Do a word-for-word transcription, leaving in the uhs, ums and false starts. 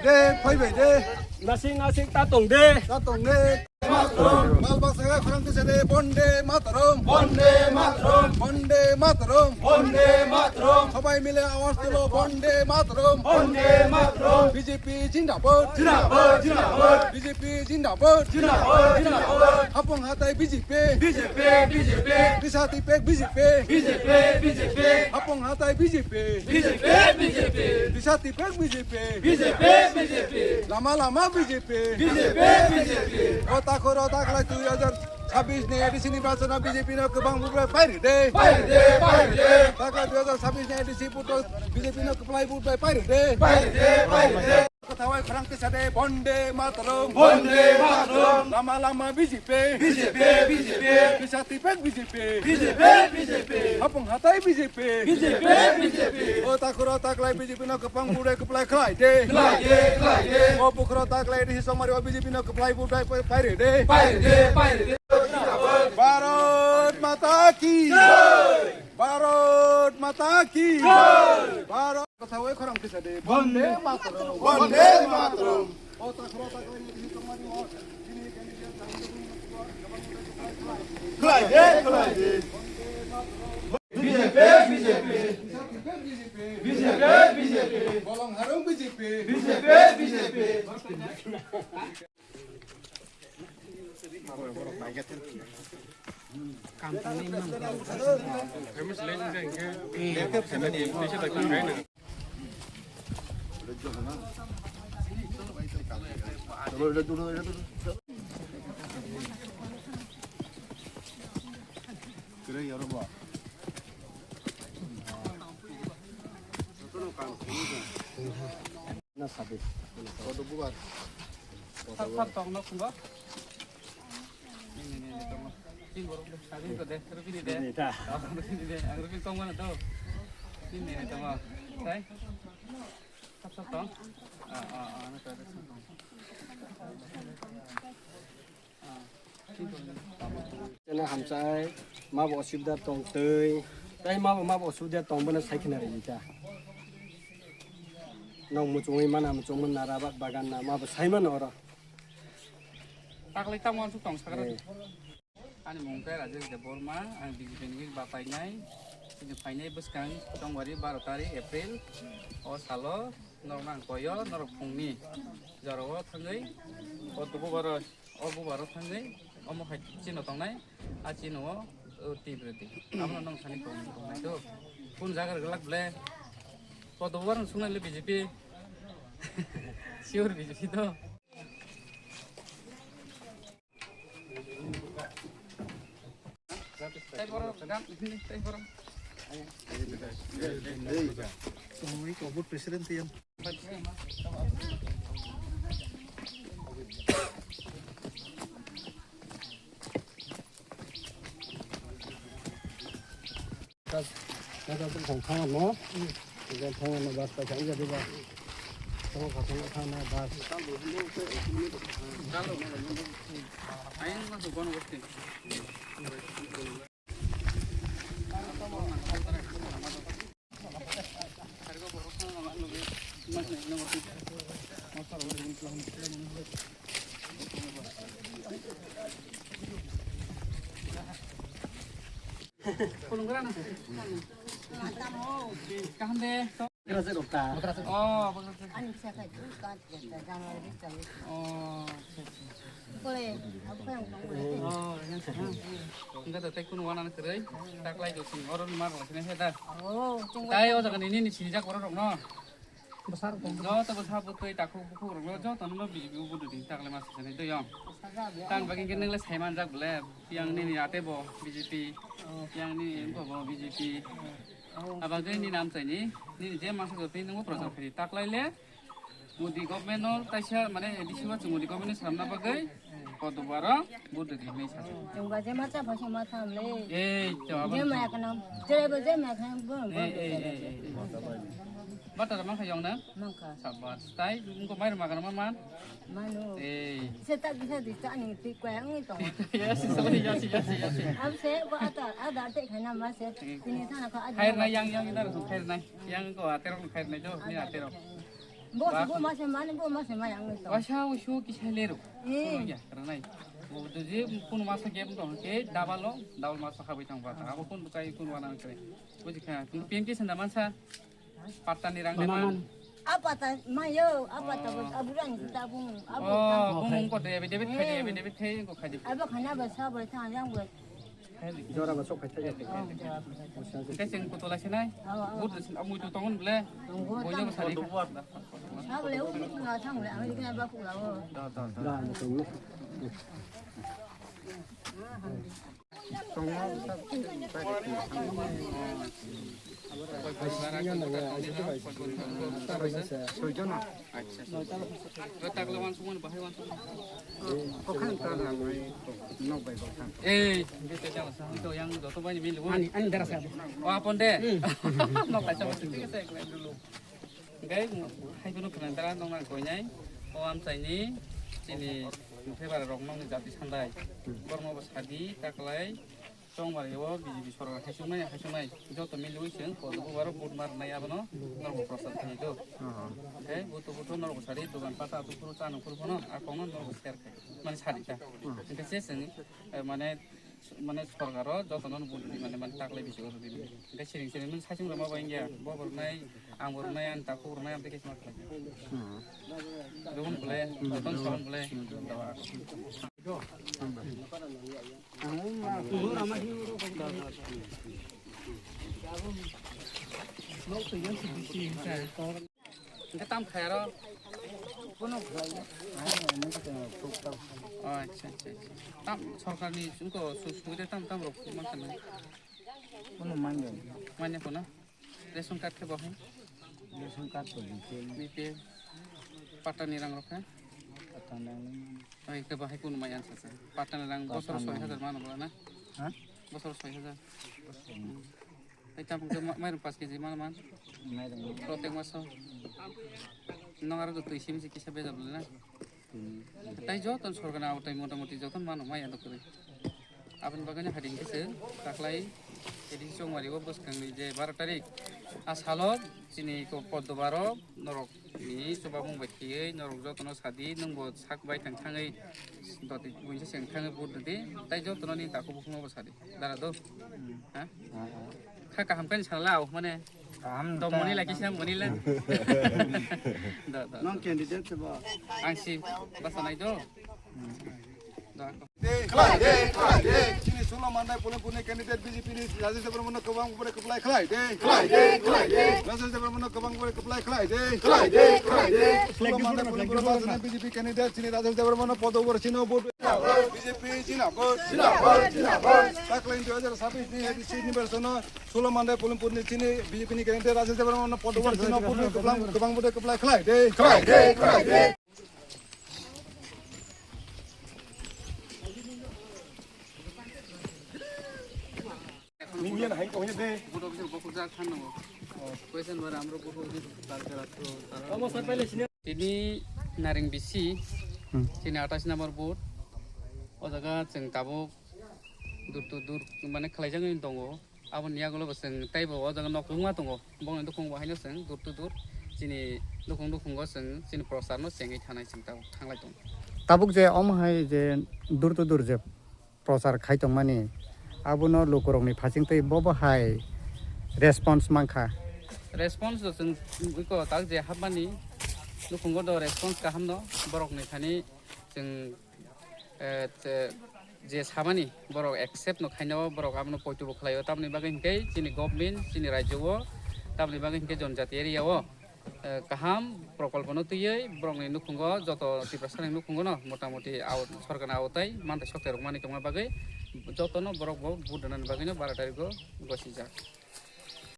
De, phai bai de. Nasing nasing ta tong de. Ta tong de. Mataram. Mal baksa ga khorang tisa de. Bonde Mataram. Bonde Mataram. Bonde Mataram. Bonde Mataram. Sabai mile awaz tulo. Bonde Mataram. Bonde Mataram. B J P zindabad. Zindabad, zindabad. B J P zindabad. Zindabad, zindabad. Hapung hatai B J P. B J P, B J P. Disa tipek B J P. B J P, B J P. Hapung hatai B J P. B J P, B J P. Disa tipek B J P. B J P, B J P. Lama lama B J P. B J P, B J P. O takhoro taklai dui hajar sabis ni A D C nirbachon o B J P no kwbang bubai pairi de. Pairi de, pairi de. Taklai dui hajar sabis ni A D C buto B J P no kwplai bubai pairi de. Pairi de, pairi de. Kathawai khorang tisa de, Bonde Mataram. Bonde Mataram. Lama lama B J P. B J P, B J P. Disa tipek B J P. B J P, B J P. Hapung hatai B J P. B J P, B J P. O takhoro taklai B J P no kwbang bubai kwplai khlai de. Khlai de, khlai de. O bukhoro taklai ri somari o B J P no kwplai bubai pairi de. Pairi de, pairi de. Bharat Mata ki. Jai. Bharat Mata ki. Jai. Bharat. Kathawai khorang tisa de. Bonde Mataram. Bonde Mataram. O takhoro taklai ni somari o. Khlai de, khlai de. B J P, B J P. B J P, B J P. Bolong harung B J P. B J P, B J P. Na sabis. Kodo bubar. Sar, sar, tong nok, tong nok. Ni, ni, ni, ni, tong nok. Tin borok de, sabin ko de, rubini de. Rubini ta. Oh, rubini de. Ang rubini tong mana to? Ni, ni, ni, tong nok. Sai? Sar, sar, tong. Ah, ah, ah, na, sar, sar, tong. Chana hamchai, mabo osubida tong twi, tai mabo, mabo osubida tong bono sai khna ri ta. Nong muchungwi mana muchungma nara ba-, bagan na mabo sai mano oro. Taklai tamo ansuk tong sakra. Eh. Ani mung khe Rajesh Debbarma, ang B J P ni ba painai, ini painai bwskang Chongwari baro tarik April, o salo norok nang koyo, norok phungni jorao thangwi, o dubu baro O bubaro thangwi omo hai chino tongnai, a chino o, o twi bwrwi twi. Abono nong thani kong tongnai do. Kun jaga rwglak ble. Kodo bubaro swngnai le B J P. Sure B J P do. Tei borok, tei borok. Tongwi kobor president yang. Bas, bas, bas, bas, thang, thang, no? Bas, thang, no, bas, bas, thang, jadi, bas. Thang, thang, thang, thang, no, bas. Ayun, masuk kono, bos. Kaham de. Oh, oh. Hwnkhe da tei kunu wana kwrwi taklai do chwng oro ma rwsini he da. Tai o jaga ni nini sinijak borok rok no. Joto bwsa bwtwi takhuk bukhuk rok no joto no B J P o vote rwdi taklai ma sisani twi yong. Tang bagwi khe nwngle sai manjak bwle yang nini ate bo B J P yang nini wngkho bo B J P. Abagwi nini amchaini nini je masa jotwi nwngo prochar khaidi taklai le. Modi government no taisa mane A D C o chwng Modi government ni samna bagwi kodo baro vote rwdi hinwi sa. Chwng ba je ma cha phaisa ma tham le. Ei to abo. Je ma kanam. Jere ba je ma khan bo. Ei ei ei ei. Bata ma kha yong na? Mangkha. Sabas. Tai ko mai ma kana ma man. Mano. Ei. Se ta bisa di ta ni ti kwa ang to. Yes, sorry, yes, yes, yes. Ab se ko ata ada te khana ma se. Tini thana ko ada. Khair na yang yang ina khair na. Yang ko atero khair na jo ni atero. Bo Ba- bo masa mani bo masa mani ang to. Waisa wasu kisa lero. Eh. Kono ya, ranai. Bo doji kun masa game to ke double lo, double masa habai tang bata. Abo kun bukai kun wana kre. Buji kha, kun P M K sanda mansa. Patta ni rang Mama deman. Man. Apa ta mayo, apa ta Oh. Aburan kita bung. Abu Oh, ta. Bung ko de, de, de, khai de, de, de, khai ko khai de. Abo khana ba sa ba thang yang ba. Jora ba sok khai thai. Oh, jora ba sok. Ke sing ko tola sinai. Oh, oh. Bud sin amu tu tongon ble. Tongon Boyo tang. Sari. Sa ba le u tu na thang le, ang ni kena ba ku la o. Da, da, da. Da, da, da. Ei, ito yang joto bai ni mili. Ani, ani dara sa. O apon de. Nok kaisa thik ase, ekla dulu. Hingke hai phano khwnang dara nokna koinai o amchaini chini mungthai bara rok nokni jati sandai. Borokno bo sadi taklai chongmari o B J P sorkar haichuknai haichuknai joto milwi chwng kodo bubaro vote marnai abono norok bo prochar khlai do. Hingke buto buto norok sadi dogan pata ato phuru chana phuru phano a kokno norok share khai mani sadi ta. Hingke se chwng mane mane sorkaro jotono no budi mane mane taklai bisi oro di. Hingke siring siring nung saichung rwma bai wngya, bo bo rwnai, ang bo rwnai, ani takhuk rwnai, ang tei khe sma khlai. Rwhwn bole, jotono saun bole. Hingke tam khai aro? Bono. Oh, acha, acha, acha. Tam sorkarni wngkha su-, suida tam, tam rok ma khanai? Bono manya. Manya kono? Ration card khe bo hai? Ration card to B P L. B P L. Patta ni rang rok khe? Patta ni rang. Oi, khe bo hai kono manya sa sa. Patta ni rang bosor soi hajar mano bola na? Ha? Bosor soi hajar. Bosor. Hmm. Tai tamo khe ma-, mairung paanch K G man man. Mairung. Protek maso. Nong aro twi sim si kisa bejab le na. Hmm. Tai joto sorkar na tai mota moti joto mano maya dokre. Aboni bagwi no hading khe se taklai edi chongmari o bwskang ni je baro tarik. A salo chini ko poddo baro norok ni chuba mung bai khiyei norok joto no sadi nung bo sak bai thang thangwi doti buinsa seng thangwi bud di tai joto no ni takhuk bukhuk no bo sadi. Dara do? Ha? Kha kaham khe sala o mane. Kaham dom ta mani lagi kaham. Siya mani le. Do, do. Nong candidate se ba? Ang si basa nai do. Do. De, khlai de, khlai de. Chini Solo Mandai Polem Purni candidate B J P ni Rajesh Debbarma no kwbang bore kwplai khlai de. Khlai de, khlai de. Rajesh Debbarma no kwbang bore kwplai khlai de. Khlai de, khlai de. Solo Mandai Polem Purni B J P candidate chini Rajesh Debbarma no podo bore chino vote. B J P zindabad, zindabad, zindabad. Taklai dui hajar sabis ni A D C nirbachon o Solo Mandai Polem Purni chini B J P ni candidate Rajesh Debbarma no podo bore chino vote kwbang, kwbang vote kwplai khlai de. Khlai de, khlai de. Nung yan hai ko de. Vote office bokuk jak than nango. Question bar amro vote office tar kara to tar. Omo sar paile sini. Tini Naring bisi, hmm, chini atais number booth. O jaga chwng tabuk dur to dur mane khlaijagwi tongo. Aboni yagulo bo chwng teibo o jaga nok kwbangma tongo. Bongni nukhung bo haino chwng dur to dur chini nukhung nukhungo chwng chini prochar no chengwi thanai chwng tabuk thanglai tongo. Tabuk je omo hai je dur to dur je prochar khai tongmani, abono lukurokni phasingtwi bobo hai response mankha. Response do chwng iko tak je hapmani nukhungo do response kahamno borokni thani chwng, eh, che-, je samani borok accept no khaino borok abono poito bo khlaio, tamoni bagwi hinkhe chini government chini rajyo o tamoni bagwi hinkhe jonjati area o eh, kaham prokolpo no twiwi borokni nukhungo joto Tiprasani nukhungo no motamoti aw-, sorkarni awtai mantai sokthai rok mani tongma bagwi jotono borok bo vote rwnani bagwi no baro tarikgo gosijak.